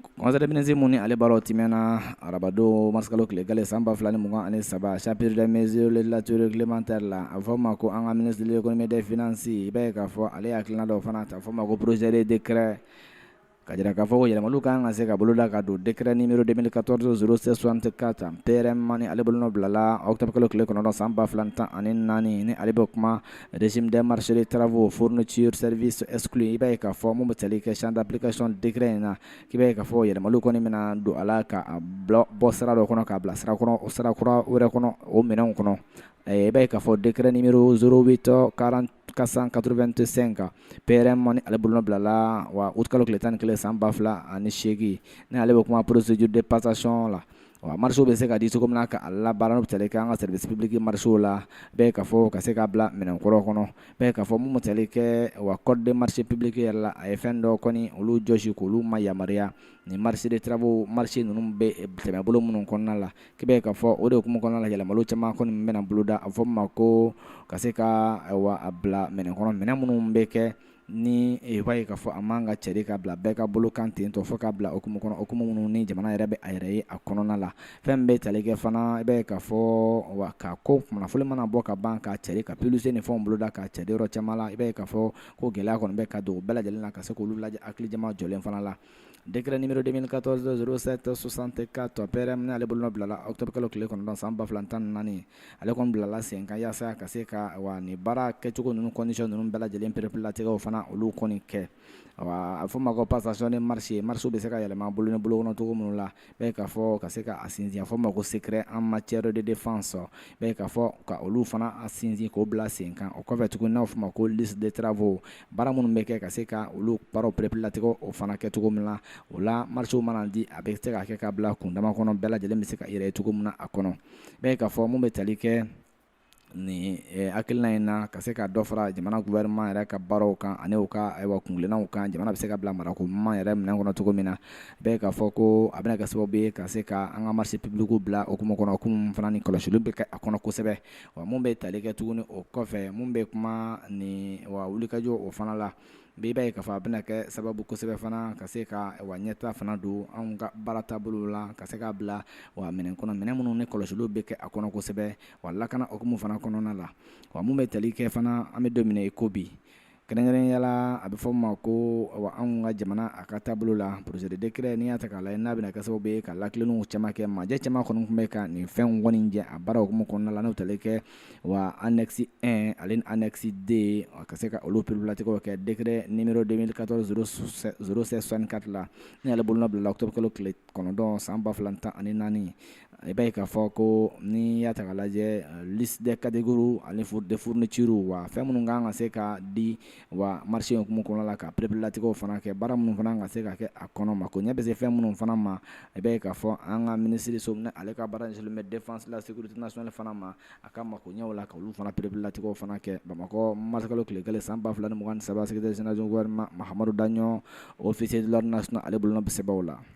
Conseil des ministres mun ni ale baaraw timɛna arabadon marisikalo tile 1 san 2023, chapitre des mesures législatives réglementaires la, a bɛ fɔ ma ko an ka ministre de l'économie et des finances, i b'a ye k'a fɔ ale ye hakilina dɔw fana ta, a bɛ fɔ ma ko projet de décret, ka jira k'a fɔ ko yɛlɛmaliw kan ka se ka boloda ka don décret numéro 2014 0664 PRM, ni ale bolonɔ bilala octobre kalo tile 9 san 2014, ni ale bɛ kuma régime des marchés de travaux, fournitures, services exclus. I b'a ye k'a fɔ mun bɛ tali kɛ champ d'application décret in na, k'i b'a ye k'a fɔ yɛlɛmaliw kɔni bɛna don a la, ka bɔ sira dɔ kɔnɔ k'a bila sira kɔnɔ, sira kura wɛrɛ kɔnɔ, o minɛnw kɔnɔ. I b'a ye k'a fɔ décret numéro 08 40 485 PRM, ni ale bolonɔ bilala wa août kalo tile 11 san 2008, ni ale bɛ kuma procédure de passation la, wa marché bɛ se ka di cogo min na ka a labaara, n'o bɛ tali kɛ an ka service public marché la, bɛɛ k'a fɔ ka se ka bila minɛnkɔrɔ kɔnɔ. Bɛɛ k'a fɔ mun bɛ tali kɛ wa code de marché public yɛrɛ la, a ye fɛn dɔ kɔni olu jɔsi k'olu ma yamaruya ni marché de travaux, marché ninnu bɛ tɛmɛ bolo minnu kɔnɔna la, k'i b'a ye k'a fɔ o de hukumu kɔnɔna la, yɛlɛmaliw caman kɔni bɛna boloda. A bɛ fɔ min ma ko ka se ka wa a bila minɛn kɔnɔ, minɛn minnu bɛ kɛ ni i b'a ye k'a fɔ a man ka cɛri ka bila bɛɛ ka bolo kan ten tɔ, fo k'a bila hukumu kɔnɔ, hukumu minnu ni jamana yɛrɛ bɛ a yɛrɛ ye a kɔnɔna la. Fɛn bɛ tali kɛ fana, i b'a ye k'a fɔ wa ka ko kunnafoni mana bɔ ka ban, k'a cɛri ka publicité ni fɛnw boloda k'a cɛri yɔrɔ caman la, i b'a ye k'a fɔ ko gɛlɛya kɔni bɛ ka don bɛɛ lajɛlen na, ka se k'olu lajɛ hakili jama jɔlen fana la. Décret numéro 2014 07 64 PRM, ni ale bolonɔ bilala octobre kalo tile 9 san 2014, ale kɔni bilala sen kan yaasa ka se ka wa nin baara kɛcogo ninnu, condition ninnu bɛɛ lajɛlen pereperelatigɛw fana, olu kɔni kɛ. A bɛ fɔ o ma ko passation de marché, marché bɛ se ka yɛlɛma bolo ni bolo kɔnɔ cogo minnu la, bɛɛ k'a fɔ ka se ka a sinsin, a fɔ ma ko secret en matière de défense, bɛɛ k'a fɔ ka olu fana a sinsin k'o bila sen kan. O kɔfɛ tuguni, n'a fɔ ma ko liste de travaux, baara minnu bɛ kɛ, ka se ka olu baaraw pereperelatigɛ, o fana kɛ cogo min na, o la marché mana di, a bɛ se ka kɛ ka bila kundama kɔnɔ, bɛɛ lajɛlen bɛ se ka yɛrɛ ye cogo min na a kɔnɔ. Bɛɛ k'a fɔ mun bɛ tali kɛ nin hakilina in na, ka se ka dɔ fara jamana gouvernement yɛrɛ ka baaraw kan ani u ka ayiwa kuntilennaw kan, jamana bɛ se ka bila marako ɲuman yɛrɛ minɛn kɔnɔ cogo min na. Bɛɛ k'a fɔ ko a bɛna kɛ sababu ye ka se ka an ka marché public bila hukumu kɔnɔ, hukumu fana ni kɔlɔsiliw bɛ kɛ a kɔnɔ kosɛbɛ. Wa mun bɛ tali kɛ tuguni o kɔfɛ, mun bɛ kuma nin wa wulikajɔ o fana la, i b'a ye k'a fɔ a bɛna kɛ sababu kosɛbɛ fana ka se ka wa ɲɛta fana don anw ka baara taabolo la, ka se k'a bila wa minɛn kɔnɔ, minɛn minnu ni kɔlɔsiliw bɛ kɛ a kɔnɔ kosɛbɛ, wa lakana hukumu fana kɔnɔna la. Wa mun bɛ tali kɛ fana, an bɛ don min na i ko bi, kɛrɛnkɛrɛnnenya la, a bɛ fɔ ma ko wa anw ka jamana a ka taabolo la, projet de décret, n'i y'a ta k'a lajɛ, n'a bɛna kɛ sababu ye ka lakilenniw caman kɛ, majɛ caman kɔni tun bɛ ka nin fɛnw kɔni jɛ a baara hukumu kɔnɔna la, n'o tali kɛ wa annexe 1 ale ni annexe 2, ka se ka olu pereperelatigɛw kɛ décret numéro 2014 07 64 la, ni ale bolonɔ bilala octobre kalo tile 9 san 2014. I b'a ye k'a fɔ ko n'i y'a ta k'a lajɛ, liste des catégories ani de fournitures, wa fɛn minnu kan ka se ka di wa marché hukumu kɔnɔna la, ka pereperelatigɛw fana kɛ, baara minnu fana ka se ka kɛ a kɔnɔ, ma ko ɲɛ bɛ se fɛn minnu fana ma. I b'a ye k'a fɔ an ka minisiri so, ale ka baara ɲɛsinnen bɛ défense, la sécurité nationale fana ma, a ka mako ɲɛw la, ka olu fana pereperelatigɛw fana kɛ. Bamakɔ, marisikalo tile 1 san 2023, secrétaire général du gouvernement Mahamadu Daɲɔ, officier de l'ordre national, ale bolonɔ bɛ sɛbɛnw la.